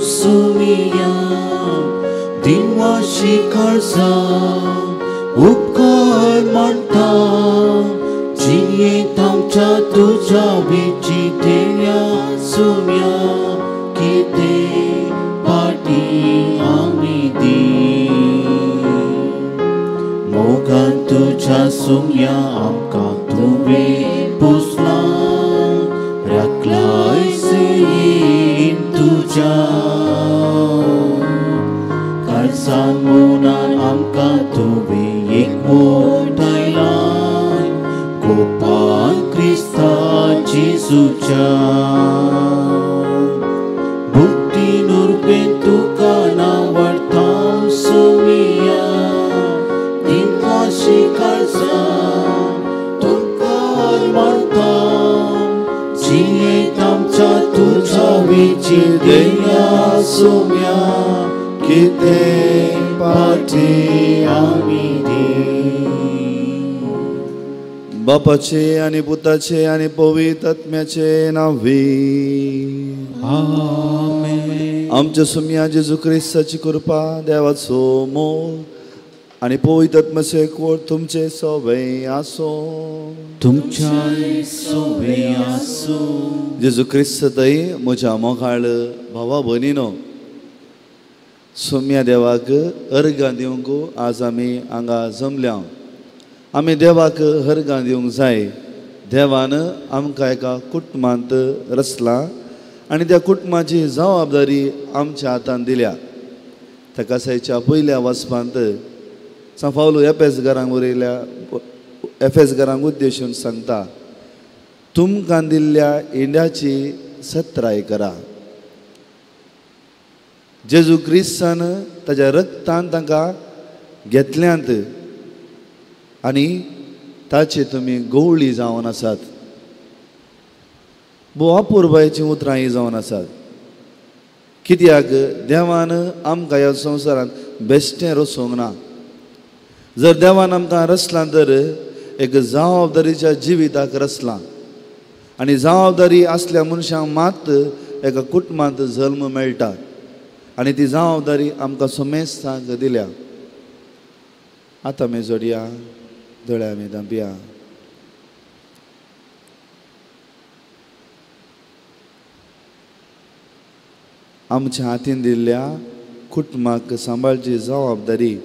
सुमिया दिनवाशी काळजा उपकार मानता जियेंत आमच्या तुज्या वेची देण्या सुम्या कितें पाटी आमी दी मोगान तुज्या सुम्या आमकां तुवें पोसलां राखलाय सेयेन तुज्या काळजान मनान आमकां तुवें एकवटायलां गोपान क्रिस्ता जेजूच्या भक्ती नुरपेन तुका नावडता सुमिया दिनवाशी काळजा तुमकां मानता जियेंत आमच्या तुज्या वेची देण्या सुम्या कितें पाटी आमी दी. बापाचे आनी पुताचे आनी पवित्र आत्म्याचे नांवी आमेन. आमच्या सुम्या जेजू क्रिस्ताची कृपा, देवाचो मोग आनी पवित्र आत्म्याचो एकवट तुमचे सवय आसूं. तुमच्याय सवय आसूं. जेजू क्रिस्त तय म्हज्या मोगाळ भावा भयणीनो, सुम्या देवाक अर्गां दिवंक आज आमी हांगा जमल्या. आमी देवाक अर्गां दिवंक जाय. देवान आमकां एका कुटुंबांत रचलां आनी त्या कुटुंबाची जबाबदारी आमच्या हातान दिल्या. ताका सायच्या पयल्या वाचपांत सांत पावलू एफेस घरांक बरयल्या, एफेस घरांक उद्देशून सांगता, तुमकां दिल्ल्या इंड्याची सत्राय करा. जेजू क्रिस्तान ताज्या रक्तान तांकां घेतल्यांत आनी ताचे तुमी गवळी जावन आसात. भोव अपुरबायेचीं उतरां हीं जावन आसात. कित्याक देवान आमकां ह्या संवसारांत बेश्टें रचोवंक ना. जर देवान आमकां रचलां तर एक जबाबदारीच्या जिविताक रचलां आनी जबाबदारी आसल्या मनशांक मात एका कुटुंबांत जल्म मेळटा आनी ती जबाबदारी आमकां समेस्तांक दिल्या. आतां आमी जोडया दोळे आमी धांपया. आमच्या हातीन दिल्ल्या कुटुंबाक सांबाळची जबाबदारी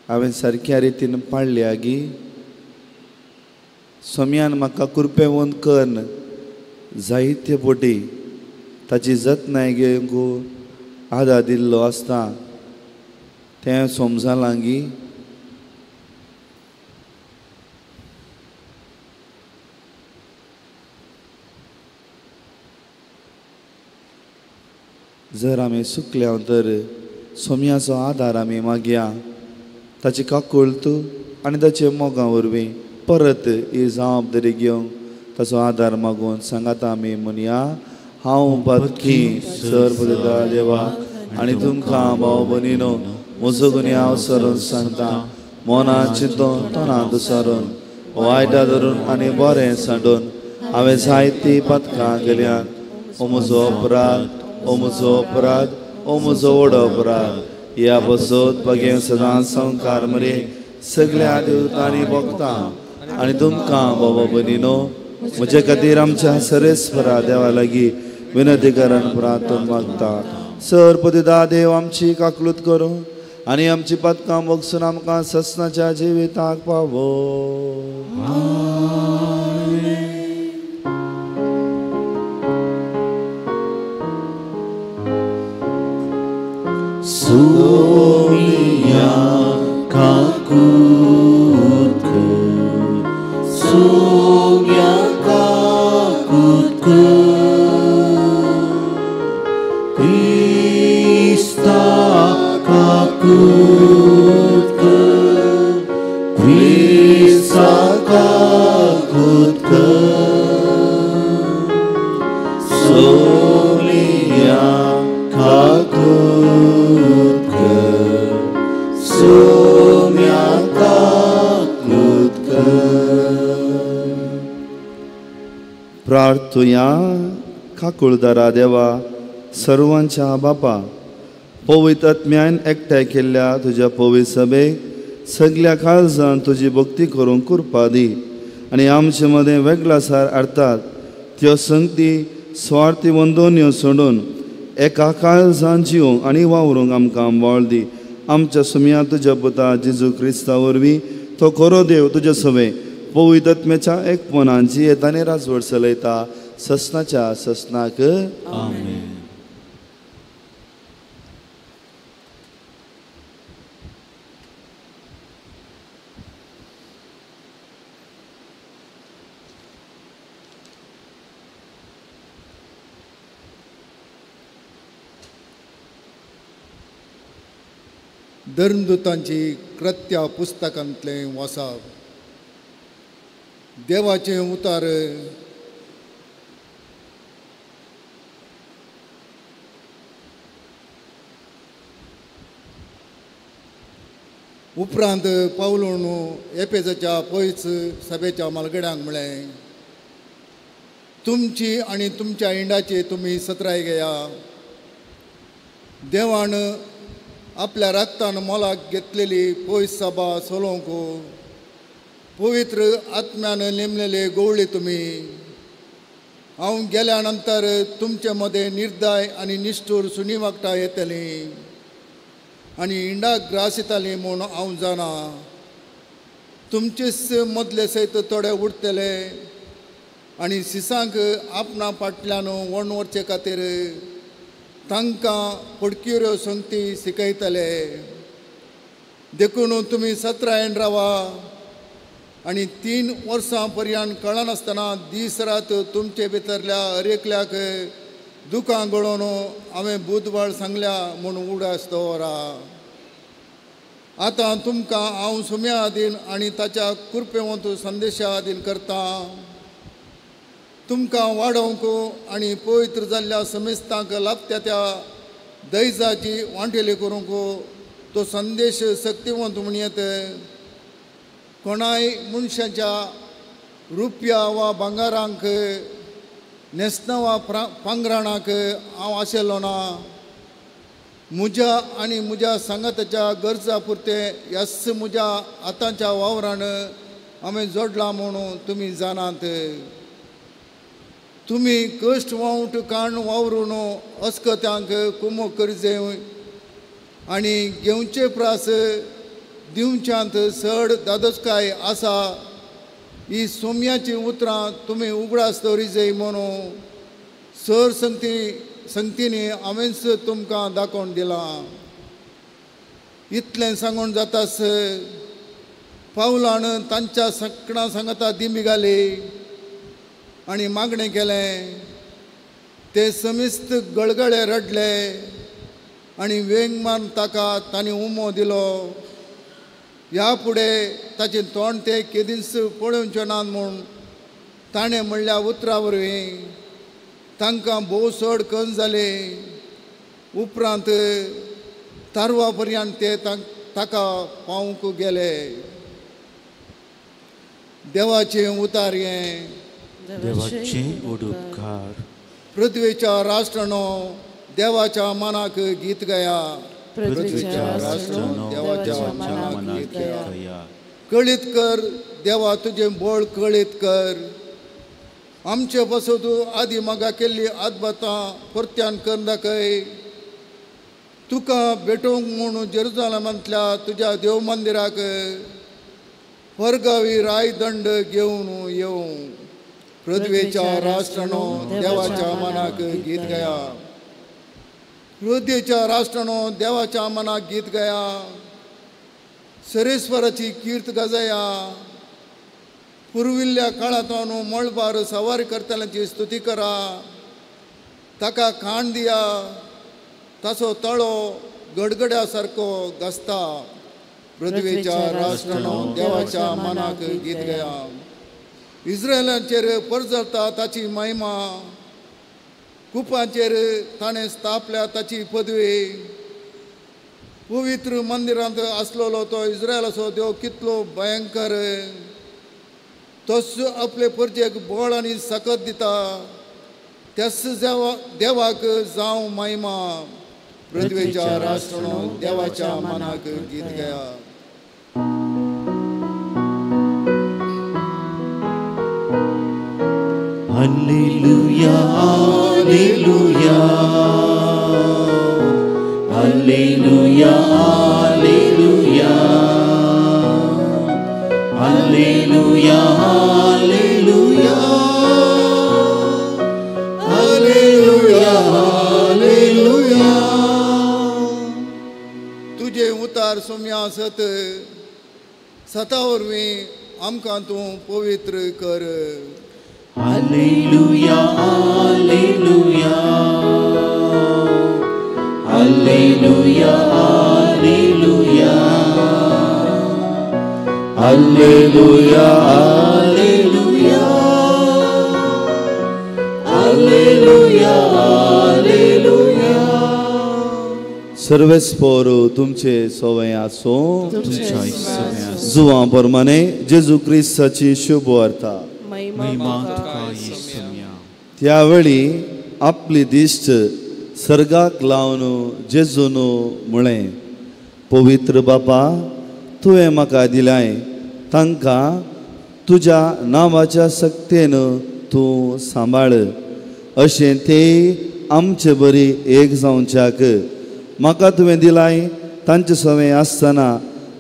हांवें सारक्या रितीन पाळ्ळ्या गी? सोम्यान म्हाका कृपेवंत करून जायते पोटी ताची जतनाय घेवंक आदार दिल्लो आसता तें समजालां गी? जर आमी सुकल्या तर सोम्याचो आदार आमी मागया. ताची काकुळट आनी ताचे मोगा वरवीं परत ही जबाबदारी घेवंक ताचो आदार मागून सांगाता आमी म्हणया, हांव पातकी सर पदता देवा आनी तुमकां भाव भयणीनो म्हजो गुन्यांव सरून सांगता. मनां चिंतून तोंडांत सारून वायटा धरून आनी बरें सांडून हांवें जायतीं पातकां केल्यात. ओ म्हजो अपराध, ओ म्हजो अपराध, ओ म्हजो व्हड अपराध. ह्या बसत बगें सदांच संवकार मरे सगळ्या देवतांनी भोगता आनी तुमकां बाबा भयणीनो म्हजे खातीर आमच्या सरेस्वरा देवा लागीं विनंती करून प्रार्थना मागता. सर पतिदा देव आमची काकलूत करूं आनी आमची पातकां बगसून आमकां ससनाच्या जिविताक पावो. सुमिया काकूत कर, सुमिया काकूत कर, क्रिस्ता काकूत कर, क्रिस्ता काकूत कर, सुमिया काकूत कर, सुम्या काकूत कर. प्रार्थुया. काकुळदारा देवा, सर्वांच्या बापा, पवित्र आत्म्यान एकठांय केल्ल्या तुज्या पवित्र सभेक सगल्या काळजान तुजी भक्ती करूंक कृपा दी आनी आमचे मदें वेगळासार अर्थात त्यो संगती स्वार्थी वंदोन्यो सोडून एका काळजान जिवंक आनी वावरूंक आमकां बळ दी. आमच्या सुमया तुज्या पुता जेजू क्रिस्ता वरवीं तो खरो देव तुज्या सवे पवित्र आत्म्याच्या एकपणान जियेता आनी राजवट चलयता ससनाच्या ससनाक. आमेन. धर्मदूतांची कृत्या पुस्तकांतलें वाचप. देवाचें उतार उपरांत पावलून एपेजाच्या पयस सभेच्या मालगड्यांक म्हळें, तुमची आनी तुमच्या इंडाची तुमी सत्राय घेया. देवान आपल्या रक्तान मोलाक घेतलेली पयस सभा चलोवंक पवित्र आत्म्यान नेमलेले गोवळी तुमी. हांव गेल्या नंतर तुमचे मदें निर्दय आनी निश्ठूर सुणी वागटा येतली आनी इंडाक ग्रास येताली म्हूण हांव जाणा. तुमचेच मदले सयत थोडे उरतले आनी सिसांक आपणा फाटल्यान वण व्हरचे खातीर तांकां पडक्युऱ्यो संगती शिकयतले. देखून तुमी सत्रायेन रावा आनी 3 वर्सां पर्यंत कळनासतना दीस रात तुमचे भितरल्या हर एकल्याक दुकां गळोवन हांवें बुधवार सांगल्या म्हूण उडास दवरा. आतां तुमकां हांव सुम्या आदीन आनी ताच्या कृपेवंत संदेशा आदीन करता. तुमकां वाडोवंक आनी पवित्र जाल्ल्या समेस्तांक लाभत्या त्या दैजाची वांटेली करूंक तो संदेश शक्तिवंत म्हणयेत. कोणाय मनशाच्या रुपया वा भांगारांक न्हेसणां वा पांगराणाक हांव आशिल्लो ना. म्हज्या आनी म्हज्या सांगाताच्या गरजा पुरतें ह्याच म्हज्या हातांच्या वावरान हांवें जोडलां म्हणून तुमी जाणात. तुमी कश्ट वावट काण वावरून अस्कत्यांक कुमो करजे आनी घेवचे प्रास दिवच्यांत चड दादोसकाय आसा. ही सोम्याचीं उतरां तुमी उगडास दवरिजे म्हणून सर संगतींनी हांवेंच तुमकां दाखोवन दिलां. इतलें सांगून जातास पावलान तांच्या सकणां सांगता दिमी घाली आनी मागणें केलें. ते समिस्त गळगळे रडले आनी वेंग मारून ताका तांणी उमो दिलो. ह्या फुडें ताचें तोंड ते केदींच पळोवचें ना म्हूण ताणें म्हणल्या उतरां वरवीं तांकां भोव चड कन जाले. उपरांत तारवा पर्यंत ते ताका पावूंक गेले. देवाचें उतार हें. देवाचें उपकार. पृथ्वीच्या राष्ट्रानो देवाच्या मनाक गीत गाया. पृथ्वीच्या राष्ट्रानो देवाच्या मनाक गीत गाया. कळीत कर देवा तुजें बळ कळीत कर. आमचे पासून तूं आदी मागा केल्ली आदबातां परत्यान कर दाखय. तुका भेटोवंक म्हूण जेरुजलमांतल्या तुज्या देव मंदिराक परगावी रायदंड घेवन येवं. पृथ्वीच्या राष्ट्रानो देवाच्या मनाक गीत गाया. पृथ्वीच्या राष्ट्रानो देवाच्या मनाक गीत गाया. सरेश्वराची कीर्त गाजया. पुर्विल्ल्या काळांत मळबार सवारी करतल्यांची स्तुती करा. ताका खाण दिया. ताचो तळो गडगड्या सारको गाजता. पृथ्वीच्या राष्ट्रानो देवाच्या मनाक गीत गाया. इस्रायलांचेर परजळता ताची महिमा. कुपांचेर ताणें स्थापल्या ताची पदवी. पवित्र मंदिरांत आसलेलो तो इस्रायलाचो देव कितलो भयंकर. तोच आपले परजेक बळ आनी सकत दिता. त्याच देवाक जावं महिमा. पृथ्वीच्या राष्ट्रांनो देवाच्या मनाक गीत गाया. Hallelujah, hallelujah, hallelujah, hallelujah, hallelujah, hallelujah, hallelujah, hallelujah. तुझे उतार सोम्या आसत सता वरवीं आमकां तूं पवित्र कर. Hallelujah, hallelujah, hallelujah, hallelujah, hallelujah, hallelujah, hallelujah, hallelujah. सर्वेस्पोर तुमचे सवय आसो. जुवां प्रमाणे जेजू क्रिस्ताची शुभ वार्ता. त्यावेळी आपली दिश्ट सर्गाक लावन जेजून म्हळें, पवित्र बापा, तुवें म्हाका दिलाय तांकां तुज्या नांवाच्या सक्तेन तूं सांबाळ, अशें ते आमचे बरी एक जावच्याक. म्हाका तुवें दिलाय तांचे सवय आसतना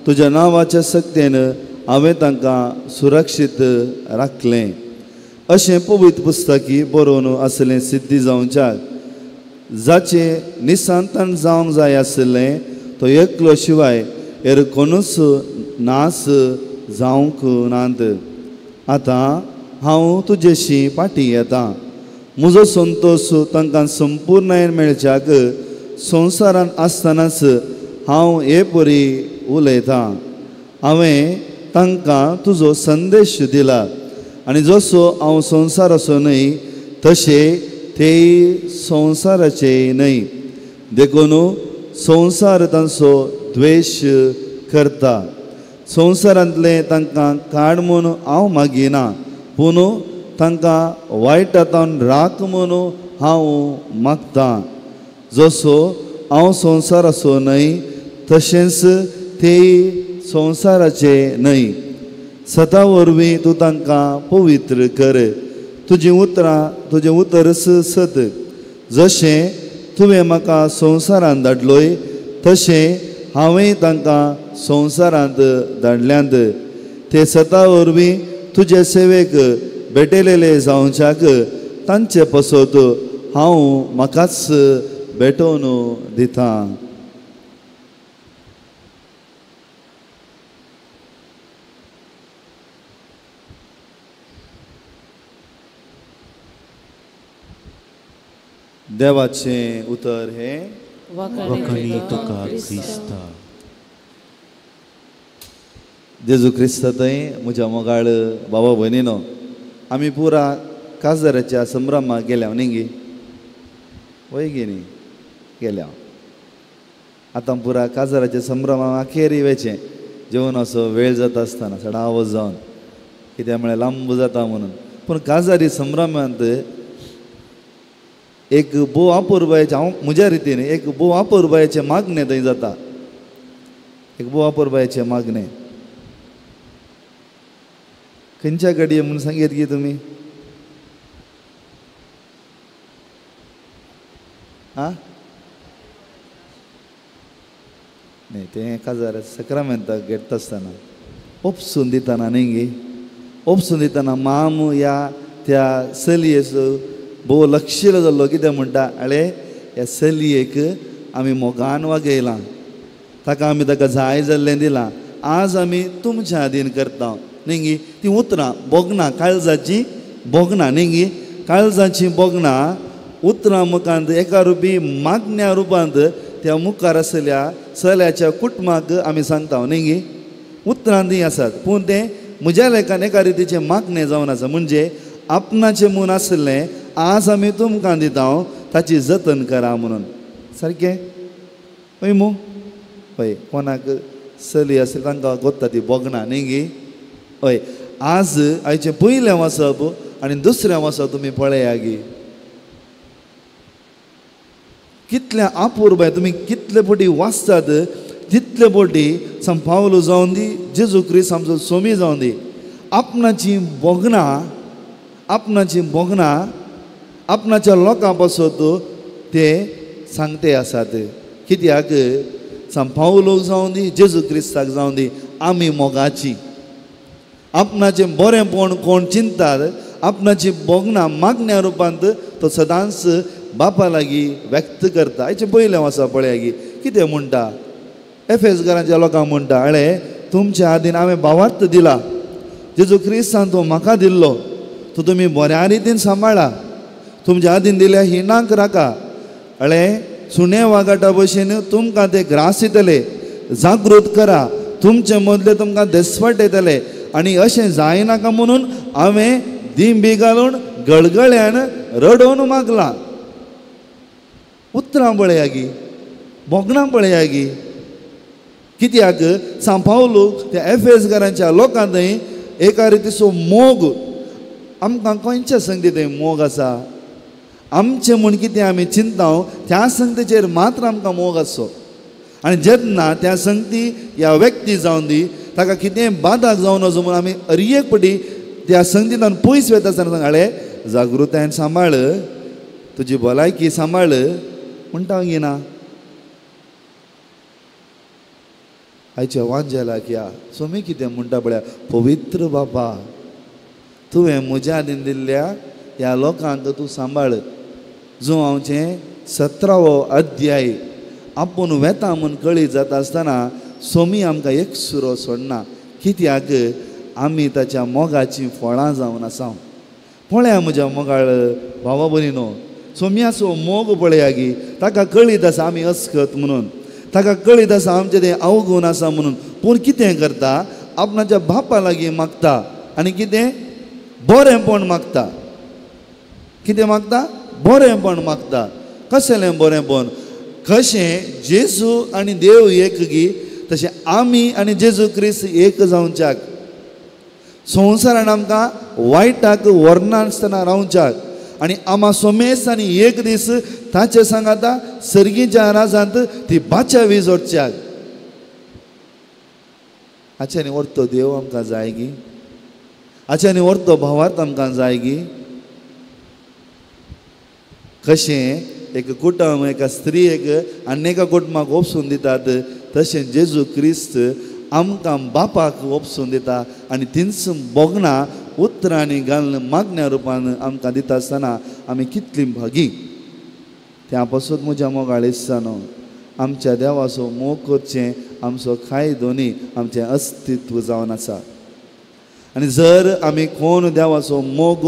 तुज्या नांवाच्या सक्तेन हांवें तांकां सुरक्षीत राखलें. अशें पवित्र पुस्तकी बरोवन आसलें सिद्धी जावच्याक. जाचें निसंतान जावंक जाय आशिल्लें तो एकलो शिवाय हेर कोणूच नास जावंक नात. आतां हांव तुजेशी फाटीं येता. म्हजो संतोश तांकां संपूर्णायेन मेळच्याक संवसारांत आसतनाच हांव हे परी उलयतां. हांवें तांकां तुजो संदेश दिला आनी जसो हांव संवसाराचो न्हय तशें तेय संवसाराचे न्हय. देखून संवसार तांचो द्वेश करता. संवसारांतलें तांकां काड म्हूण हांव मागिना, पूण तांकां वायटांतल्यान राख म्हूण हांव मागतां. जसो हांव संवसाराचो न्हय तशेंच तेय संवसाराचे न्हय. सता वरवीं तूं तांकां पवित्र कर. तुजीं उतरां तुजें उतर सत. जशें तुवें म्हाका संवसारांत धाडलोय तशें हांवें तांकां संवसारांत धाडल्यांत. ते सता वरवीं तुजे सेवेक भेटयलेले जावच्याक तांचे पसत हांव म्हाकाच भेटोवन दितां. देवाचें उतर हें वाखाणी तुका क्रिस्ता. जेजू क्रिस्ता थंय म्हज्या मोगाळ बाबा भयणीनो, आमी पुरा काजाराच्या संभ्रमाक गेल्या न्ही गी? वय गी न्ही गेल्या. आतां पुरा काजाराच्या संभ्रमाक अखेरी वेचें जेवण असो वेळ जाता आसतना सडावो जावन कित्याक म्हळ्यार लांब जाता म्हणून. पूण काजारी संभ्रमांत एक भोव अपुरबायेचें, हांव म्हज्या रितीन एक भोव अपुरबायेचें मागणें थंय जाता. एक भोव अपुरबायेचें मागणें खंयच्या घडये म्हूण सांगीत गी तुमी? आं न्ही, तें काजार सक्रामेंताक घेता आसतना ओपसून दितना न्ही गी? ओपसून दितना माम ह्या त्या चलयेचो भोव लक्षील जाल्लो. कितें म्हणटा, आळे ह्या चलयेक आमी मोगान वागयलां, ताका आमी ताका जाय जाल्लें दिलां, आज आमी तुमच्या आदीन करता न्ही गी? ती उतरां भोगना, काळजाची भोगना न्ही गी? काळजाची भोगना उतरां मुखांत एका रुपी मागण्या रुपांत त्या मुखार आसल्या चल्याच्या कुटुंबाक आमी सांगता न्ही गी? उतरां ती आसात, पूण तें म्हज्या लेखान एका रितीचें मागणें जावन आसा. म्हणजे आपणाचें म्हूण आसलें आज आमी तुमकां दिता, ताची जतन करा म्हणून. सारकें हय मू? हय, कोणाक चली आसली तांकां गोत्ता ती भोगना न्ही गी? हय, आज आयचें पयलें वाचप आनी दुसरें वाचप तुमी पळया गी. कितल्या अपुरबाय तुमी कितले पटी वाचतात तितले पटी सांत पावलो जावन दी, जेजू क्रिस्त आमचो सोमी जावन दी, आपणाची भोगणां, आपणाची भोगणां आपणाच्या लोकां पासत ते सांगते आसात. कित्याक सांत पावलोक जावन दी, जेजू क्रिस्ताक जावन दी, आमी मोगाची. आपणाचें बरेंपण कोण चिंतात, आपणाची भोगणां मागण्या रुपांत तो सदांच बापा लागीं व्यक्त करता. हाचें पयलें आसा पळया की कितें म्हणटा, एफेस घराच्या लोकांक म्हणटा, अळे तुमच्या आदीन हांवें भावार्थ दिला, जेजू क्रिस्तान तो म्हाका दिल्लो, तो तुमी बऱ्या रितीन सांबाळा, तुमच्या आदीन दिल्या हिणाक राखा, अळे सुणे वागाटा भशेन तुमकां ते ग्रास दितले, जागृत करा, तुमचे मदले तुमकां देसपट येतले, आनी अशें जायनाका म्हणून हांवें दिंबी घालून गळगळ्यान रडोवन मागलां. उतरां पळया गी, भोगणां पळया गी. कित्याक सांत पावलू त्या एफेस घरांच्या लोकां थंय एका रितीचो मोग, आमकां खंयच्या संगती थंय मोग आसा, आमचें म्हूण कितें आमी चिंता त्या संगतीचेर मात्र आमकां मोग आसचो. आनी जेन्ना त्या संगती ह्या व्यक्ती जावन दी ताका कितेंय बादाक जावन वचूं म्हूण आमी हर एक पटी त्या संगतींतल्यान पयस वता आसतना सांगले, जागृतायेन सांबाळ, तुजी भलायकी सांबाळ म्हणटा गी ना. आयच्या वांजेलाक या सोमी कितें म्हणटा पळया, पवित्र बाबा तुवें म्हज्या आदीन दिल्ल्या ह्या लोकांक तूं सांबाळ. जो आमचें 17वो अध्याय आपूण वेता म्हूण कळी जाता आसतना सोमी आमकां एक सुरो सोडना. कित्याक आमी ताच्या मोगाचीं फळां जावन आसा. पळया म्हज्या मोगाळ भावा भयणीनो, सोम्याचो मोग पळया गी, ताका कळीत आसा आमी अस्कत म्हणून, ताका कळीत आसा आमचें तें अवगूण आसा म्हणून, पूण कितें करता, आपणाच्या बापा लागीं मागता आनी कितें बरेंपण मागता. कितें मागता? बरेंपण मागता. कसलें बरेंपण? कशें जेजू आनी देव एक गी तशें आमी आनी जेजू क्रिस्त एक जावच्याक, संवसारान आमकां वायटाक व्हरनासतना रावच्याक, आनी आमा सोमेस आनी एक दीस ताचे सांगाता सर्गीच्या राजांत ती बाचावी जोडच्याक. हाचे आनी व्हरतो देव आमकां जाय गी, हाचे आनी व्हरतो भावार्थ आमकां जाय गी. कशें एक कुटुंब एका स्त्रीयेक आनी एका कुटुंबाक ओपसून दितात तशें जेजू क्रिस्त आमकां बापाक ओपसून दिता आनी तींच भोगणां उतरांनी घालून मागण्या रुपान आमकां दिता आसतना आमी कितलीं भागी. त्या पासून म्हज्या मोगाळ इत्सानो आमच्या देवाचो मोग करचें आमचो कायदो न्ही, आमचें अस्तित्व जावन आसा. आनी जर आमी कोण देवाचो मोग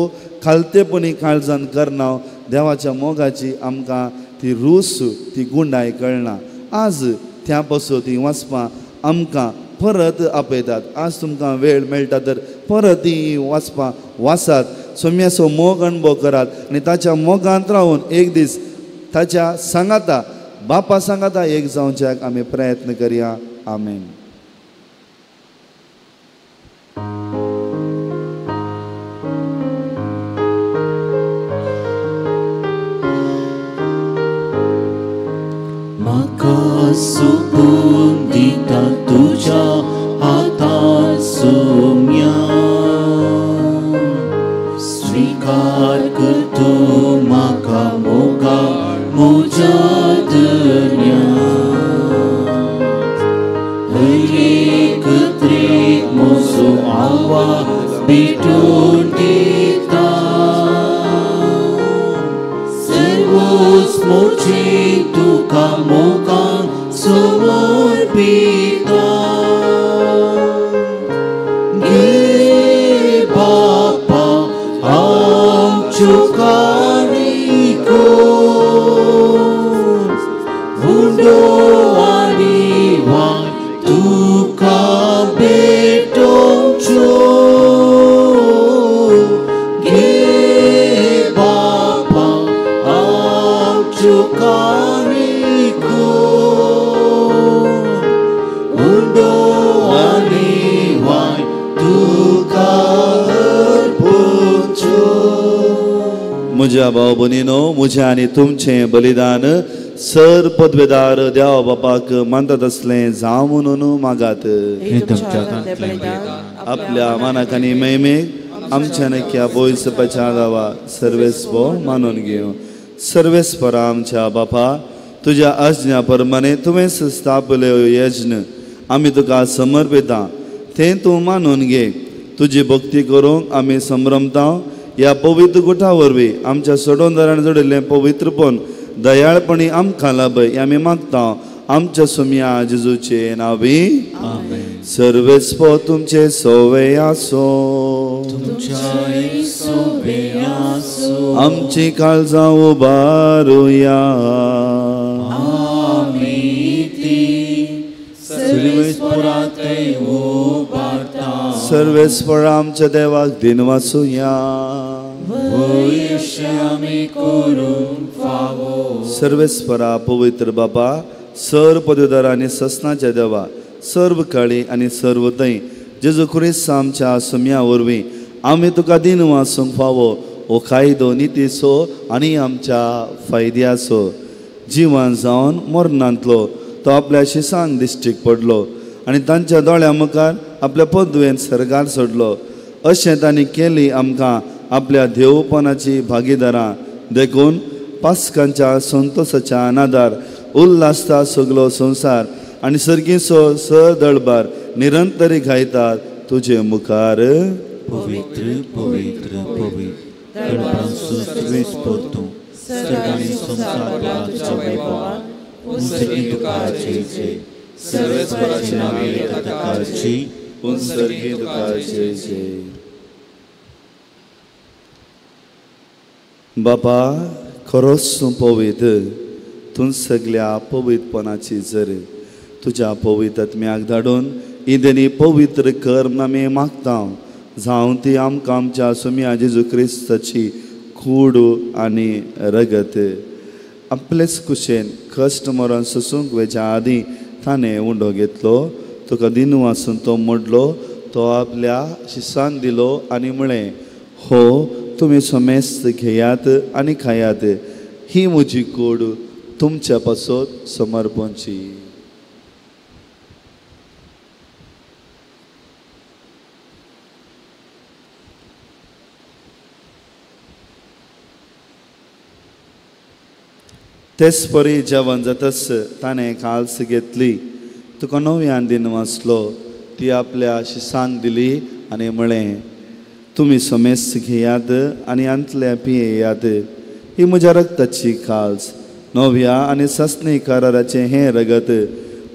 खालतेपणी काळजान करना, देवाच्या मोगाची आमकां ती रूस ती गुंडाय कळना. आज त्या पासून ती वाचपां आमकां परत आपयतात. आज तुमकां वेळ मेळटा तर परत ती वाचपां वाचात, सोम्याचो मोग अणभव करात आनी ताच्या मोगांत रावन एक दीस ताच्या सांगाता बापा सांगाता एक जावच्याक आमी प्रयत्न करया. आमेन. म्हाका सुकून दिता तुज्या हातान सोम्या, स्वीकार कर तूं म्हाका मोगा म्हज्या धन्या, हर एक त्रेक म्हजो आवाज भेटून दिता, सर्वोच म्हजे तुका मोगान समर्पिता. घे बापा आमच्यो काणिको, उंडो आनी वाय तुका भेटोवच्यो. घे बापा आमच्यो काणिको, उंडो आनी वाय तुका अर्पुच्यो. म्हज्या भाव भयणीनो, म्हजें आनी तुमचें बलिदान सर पदवेदार देवा बापाक मानतात असलें जावं म्हणून मागात. आपल्या मानाक आनी महिमेक आमच्या नक्या बोयसपाच्या दावा सर्वेस्पो मानून घेवं. सर्वेस्परा आमच्या बापा तुज्या आज्ञा प्रमाणे तुवें स्थापले यज्ञ आमी तुका समर्पिता तें तूं मानून घे. तुजी भक्ती करूंक आमी संभ्रमता. ह्या पवित्र गुठा वरवीं आमच्या सोडोवदारान जोडिल्लें पवित्रपण दयाळपणी आमकां लाभय आमी मागता आमच्या सुमया जेजूचे नांवी. सर्वेस्पो तुमचे सोवे आसो. आमची काळजां उबारुया. सर्वेस्पर आमच्या देवाक दिनवासुया. सर्वेस्परा पवित्र बाबा सर्व पदवीधर आनी ससनाच्या देवा सर्व काळी आनी सर्व थंय जेजू क्रिस्त आमच्या सुमया वरवीं आमी तुका दिनवासूंक फावो हो कायदो नितीचो आनी आमच्या फायद्याचो. जिवन जावन मरणांतलो तो आपल्या शिसांक दिश्टीक पडलो आनी तांच्या दोळ्या मुखार आपल्या पदवेन सर्गार सोडलो. अशें तांणी केली आमकां आपल्या देवपणाची भागीदारां. देखून पास्कांच्या संतोसाच्या नादार उल्हासता सगलो संवसार आनी सर्गीचो सर दळबार निरंतरी गायतात तुजे मुखार. पवित्र पवित्र पवित्र बापा खरोच तूं पवित्र, तूं सगल्या पवित्रपणाची जर तुज्या पवित्र आत्म्याक धाडून इंदनी पवित्र कर आमी मागता. जावं ती आमकां आमच्या सुमया जेजू क्रिस्ताची कूड आनी रगत. आपलेच कुशेन कश्ट मरण सोसूंक वेच्या आदीं ताणें उंडो घेतलो, तुका दिनवासून तो मोडलो, तो आपल्या शिसान दिलो आनी म्हळें, हो तुमी समेस्त घेयात आनी खायात, ही म्हजी कूड तुमच्या पासत समर्पणची. तेच परी जेवण जातच ताणें काल्स घेतली, तुका नव्यान दिन वाचलो, ती आपल्या शिसांक दिली आनी म्हळें, तुमी समेस्त घेयात आनी आंतले पियेयात, ही म्हज्या रक्ताची काल्स, नव्या आनी सासणी कराराचें हें रगत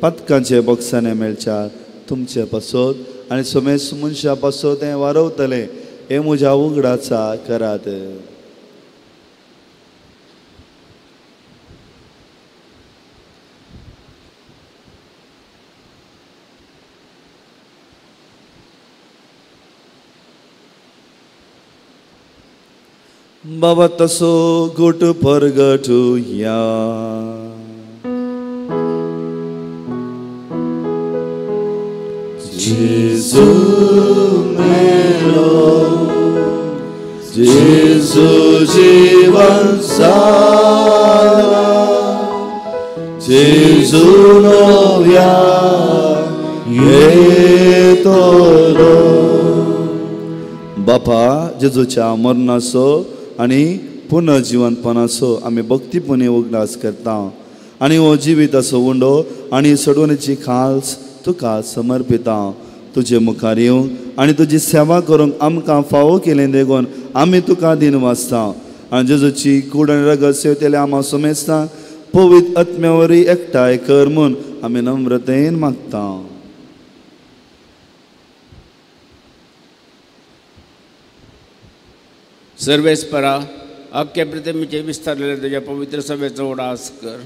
पातकांचे बॉक्सांनी मेळच्या तुमचे पासत आनी समेस्त मनशां पासत हें वारवतलें, हें म्हज्या उगडाचा करात. बाबा तसो गुट परगटुया. जेजू मेरो, जेजू जीवन सारा, जेजू नव्या येतलो. बापा जेजूच्या मरणाचो आनी पुनर्जिवनपणाचो आमी भक्तीपणी उगडास करता आनी हो जिविताचो उंडो आनी सोडवणेची खास तुका समर्पिता. तुजे मुखार येवंक आनी तुजी सेवा करूंक आमकां फावो केलें देखून आमी तुका दिन वाचता आनी जेजूची कूड आनी रगत सेवतले आमा समेस्ता पवित्र आत्म्या वरवीं एकठांय कर म्हूण आमी नम्रतेन मागता. सर्वेस्परा अख्ख्या पृथ्वीचे विस्तारलेले तुज्या पवित्र सभेचो उडास कर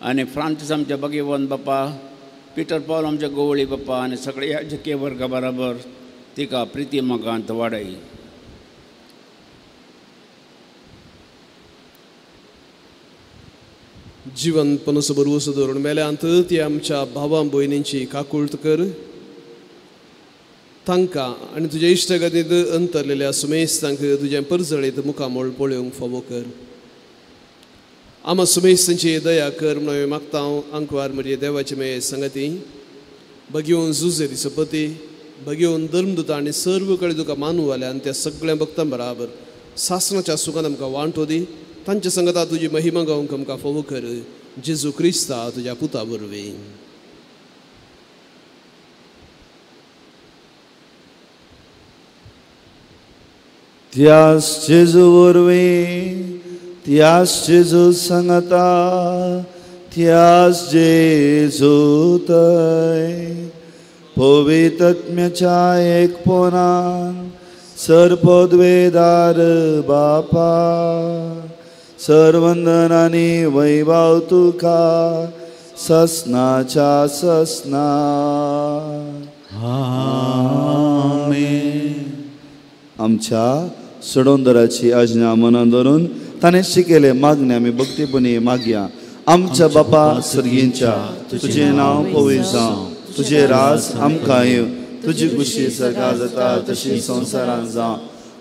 आनी फ्रांसीस आमच्या भगीवन बापा, पिटर पावल आमच्या गोवळी बापा आनी सगळे याजकीय वर्गा बराबर तिका प्रिती मोगांत वाडय. जिवन पनस बरवस धरून मेल्यांत ती आमच्या भावां भयणींची काकुळट कर. तांकां आनी तुज्या इश्टगतींत अंतरलेल्या सुमेस्तांक तुजें परजळीत मुखामळ पळोवंक फावो कर. आमा सुमेस्तांची दया कर म्हणून हांवें मागता. आंकवार मरिये देवाचे मेये संगती भगेवन जुजेरी सपती भगेवन धर्मदूत आनी सर्व कडेन तुका मानू आल्या आनी त्या सगळ्या भक्तां बराबर सासणाच्या सुखान आमकां वांटो दी. तांच्या संगता तुजी महिमा गावंक आमकां फावो कर जेजू क्रिस्ता तुज्या पुता वरवीं. त्यास जेजू वरवीं, त्यास जेजू सांगता, त्यास जेजू थंय पवित्रत्म्याच्या एकपणान सर्पद्वेदार बापा सर्वंदन आनी वैभव तुका ससनाच्या ससना. आमेन. आमच्या सोडोंदराची आज्ञा मनान धरून ताणें शिकयले मागणे आमी भक्तीपणी मागया. आमच्या बापा सर्गींच्या, तुजें नांव पवित्र जावं, तुजें राज आमकां येवं, तुजी खुशी सरकार जाता तशी संवसारान जावं.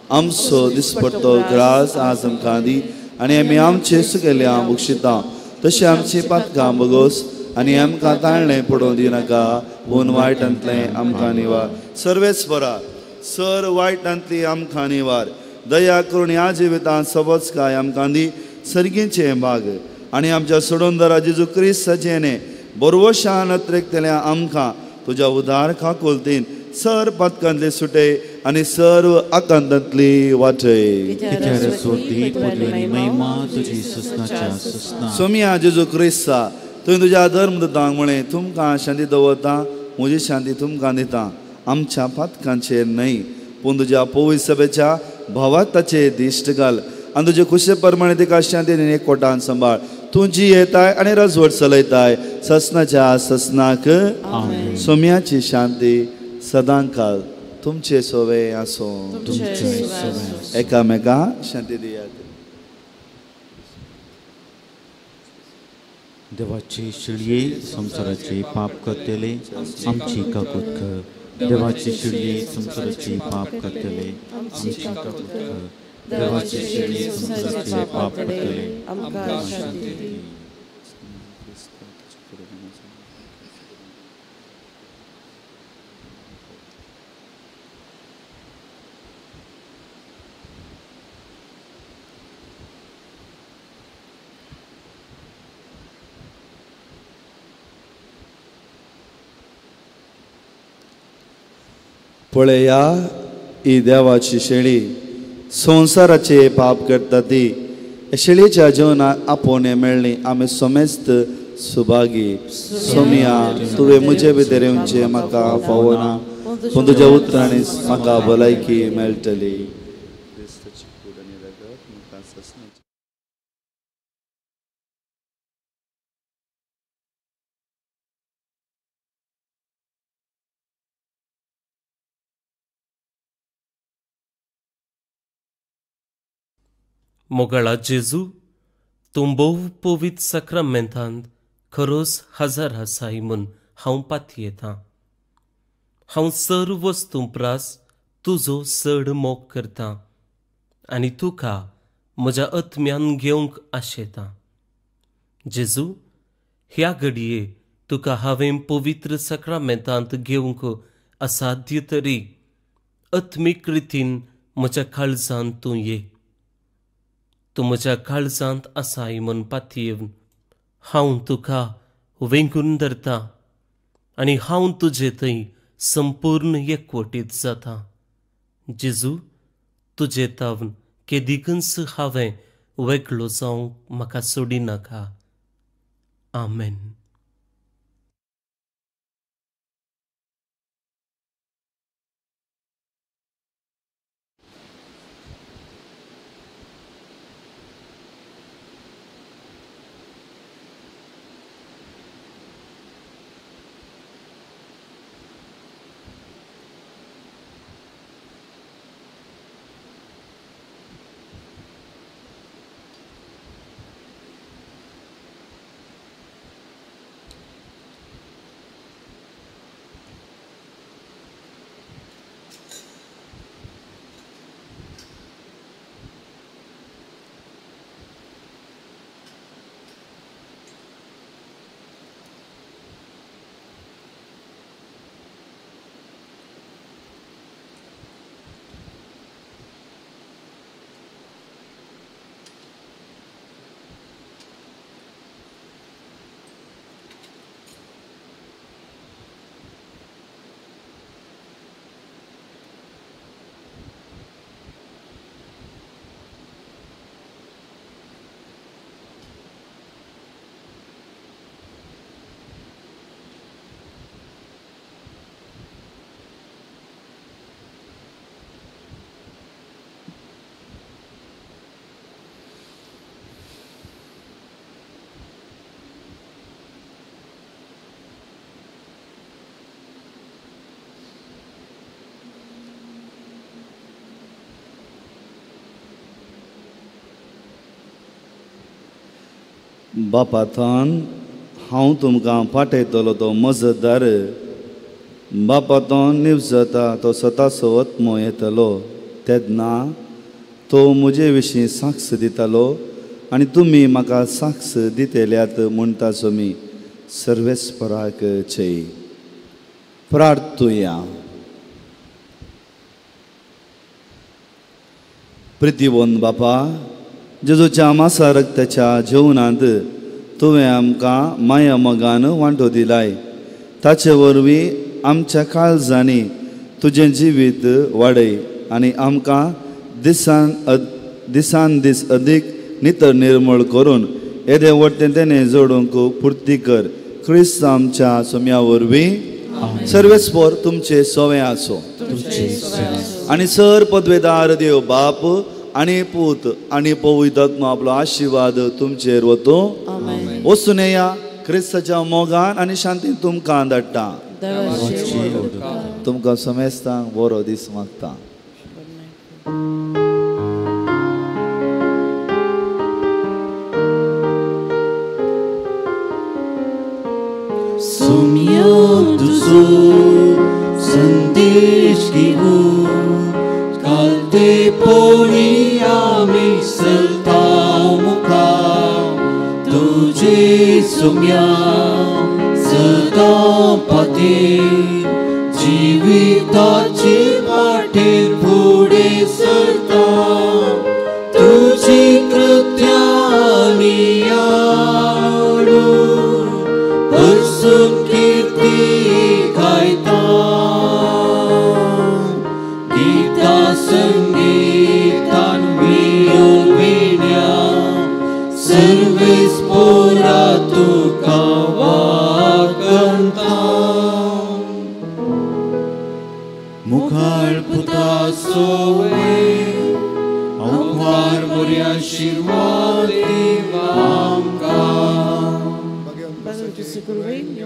आमचो दिसपट्टो ग्रास आज आमकां दी आनी आमी आमचे सुकेले बक्षिता तशें आमची पातकां बगोस आनी आमकां ताळणें पडोवं दिनाका, पूण वायटांतलें आमकां निवार. सर्वेच बरा सर वायटांतली आमकां निवार. दया करून ह्या जिवितांत सबज काय आमकां दी सर्गीचें भाग आनी आमच्या सोडोंदरा जेजू क्रिस्ताचें बरवशान अत्रेकतल्या आमकां तुज्या उदार खाकोलतीन सर पातकांतली सुटे आनी सर्व आकांतांतली वाटय. सोमिया जेजू क्रिस्ता तुवें तुज्या धर्मदूतांक म्हळें, तुमकां शांती दवरता, म्हजी शांती तुमकां दिता. आमच्या पातकांचेर न्हय पूण तुज्या पवित्र सभेच्या भावार्थाचेर दिश्ट घाल आनी तुजे खुशे प्रमाणे तिका शांतीन एक कोटान सांबाळ. तूं जी येताय आनी रजवट चलयताय ससनाच्या ससनाक. सोम्याची शांती सदांकाल तुमचे सोवे आसूं. एकामेका शांती दियात. देवाची शिळये संवसाराचे पाप करतले आमची काकूत कर. देवाची शिळये संवसाराचे पाप करतले आमची काकूत कर. देवाची शिळये संवसाराचे पाप करतले आमकां शांती दी. पळया ही देवाची शेळी संवसाराचे पाप करता ती शेळीच्या जेवणाक आपोवणें मेळ्ळी आमी समेस्त सुभागी. सोमिया तुवें म्हजे भितर येवचें म्हाका फावना, पूण तुज्या उतरांनी म्हाका भलायकी मेळटली. मोगाळा जेजू, तूं भोव पवित्र साक्रामेंतांत खरोच हजार आसाय म्हूण हांव पातयेतां. हांव सर्व वस्तूं प्रास तुजो चड मोग करतां आनी तुका म्हज्या आत्म्यान घेवंक आशेतां. जेजू, ह्या घडये तुका हांवें पवित्र साक्रामेंतांत घेवंक असाध्य तरी आत्मीक रितीन म्हज्या काळजांत तूं ये. तूं म्हज्या काळजांत आसाय म्हूण पातयेवन हांव तुका वेंगून धरता आनी हांव तुजे थंय संपूर्ण एकवटीत जाता. जेजू, तुजे तावन केदिकूच हांवें वेगळो जावंक म्हाका सोडिनाका. आमेन. बापाथान हांव तुमकां पाठयतलो तो मजतदार बापाथान निवजता तो स्वताचो आत्मो येतलो तेन्ना तो म्हजे विशीं साक्ष दितालो आनी तुमी म्हाका साक्ष दितल्यात म्हणटा सोमी सर्वेस्पराक चेय. प्रार्थुया. प्रितीवन बापा, जेजूच्या मासा रक्ताच्या जेवणांत तुवें आमकां माया मोगान वांटो दिलाय. ताचे वरवीं आमच्या काळजांनी तुजें जिवीत वाडय आनी आमकां दिसान दीस अदीक नितर निर्मळ करून येदे वटेन तेणें जोडूंक पुर्ती कर. क्रिस्त आमच्या सोम्या वरवीं. सर्वेस्पर तुमचे सोवे आसो आनी सर पदवेदार देव बाप आनी पूत आनी पवित्र आत्मो आपलो आशिर्वाद तुमचेर वतो. वचून येया क्रिस्ताच्या मोगान आनी शांतीन तुमकां धाडटा. तुमकां समेस्तांक बरो दीस मागता. सोम्या तुजो संदेश घेवन कालते पोणी आमी चलता मुखार तुजे सोम्या सदां पातीर जिविताचे वाटेर फुडें सरता तुजी कृत्यांनी हाडून भरसून कीर्ती गायता गीता संगीतान विण्या सर्वेस पोरा तुका वागंता मुखार पुता सोवे आंकवार मोरया आशिर्वाद दिवा आमकां. Sicuramente,